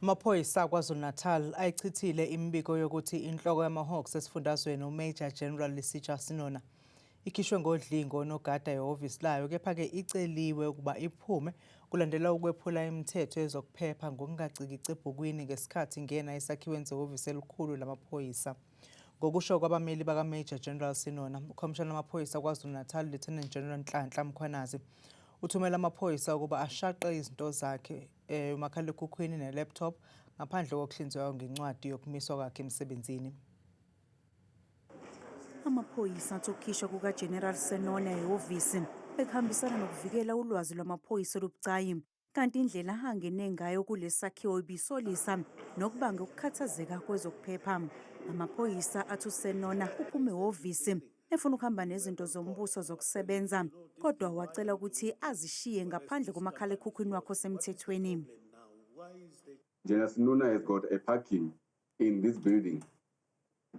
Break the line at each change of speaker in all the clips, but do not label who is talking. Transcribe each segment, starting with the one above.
Amaphoyisa KwaZulu-Natal ayichithile imibiko yokuthi inhloko yama-Hawks esifundazweni uMajor General Lesetja Senona ikhishwe ngodlingo onogada ehhovisi layo, kepha-ke iceliwe ukuba iphume kulandela ukwephula imithetho yezokuphepha ngokungacikici ebhukwini ngesikhathi ingena esakhiweni sehhovisi elikhulu lamaphoyisa. Ngokusho kwabameli bakaMajor General Senona, ukhomishana wamaphoyisa KwaZulu-Natal Lieutenant General Nhlanhla Mkhwanazi uthumela amaphoyisa ukuba ashaqe izinto zakhe, umakhalekhukhwini ne-laptop, ngaphandle kokuhlinzekwa ngencwadi yokumiswa kwakhe emsebenzini.
Amaphoyisa athi ukukhishwa kukaGeneral Senona ehhovisi bekuhambisana nokuvikela ulwazi lwamaphoyisa olubucayi, kanti indlela angene ngayo kulesakhiwo ibisolisa nokubanga ukukhathazeka kwezokuphepha. Amaphoyisa athi uSenona uphume ehhovisi efuna ukuhamba nezinto zombuso zokusebenza, kodwa wacela ukuthi azishiye ngaphandle komakhalekhukhwini wakhe osemthethweni.
General Senona has got a parking in this building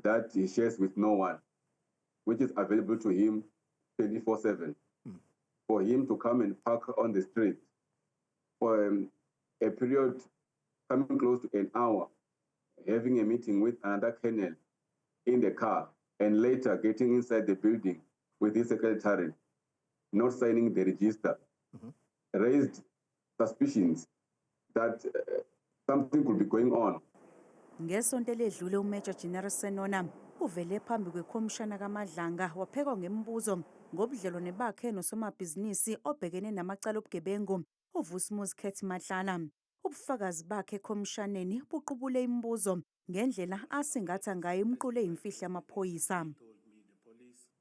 that he shares with no one, which is available to him 24/7. For him to come and park on the street for a period coming close to an hour, having a meeting with another colonel in the car, and later getting inside the building with his secretary, not signing the register, raised suspicions that something could be going on.
Ngesonto eledlule uMajor General Senona uvele phambi kwekhomishana kaMadlanga waphekwa ngemibuzo ngobudlelwane bakhe nosomabhizinisi obhekene namacala obugebengu uVusimuzi Cat Matlala. Ubufakazi bakhe ekhomishaneni buqubule imibuzo ngendlela asingatha ngayo imiqulu eyimfihlo yamaphoyisa.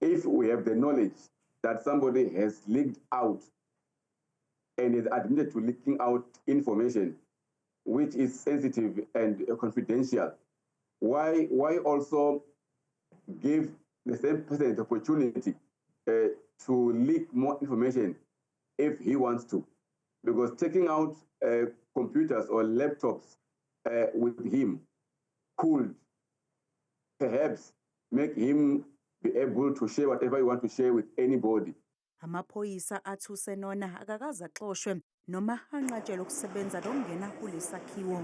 If we have the knowledge that somebody has leaked out and is admitted to leaking out information which is sensitive and confidential, why also give the same person the opportunity to leak more information if he wants to? Because taking out computers or laptops with him could perhaps make him be able to share whatever you want to share with anybody.
Amaphoyisa athi uSenona akakaze axoshwe noma anqatshelwe ukusebenza nokungena kulesakhiwo.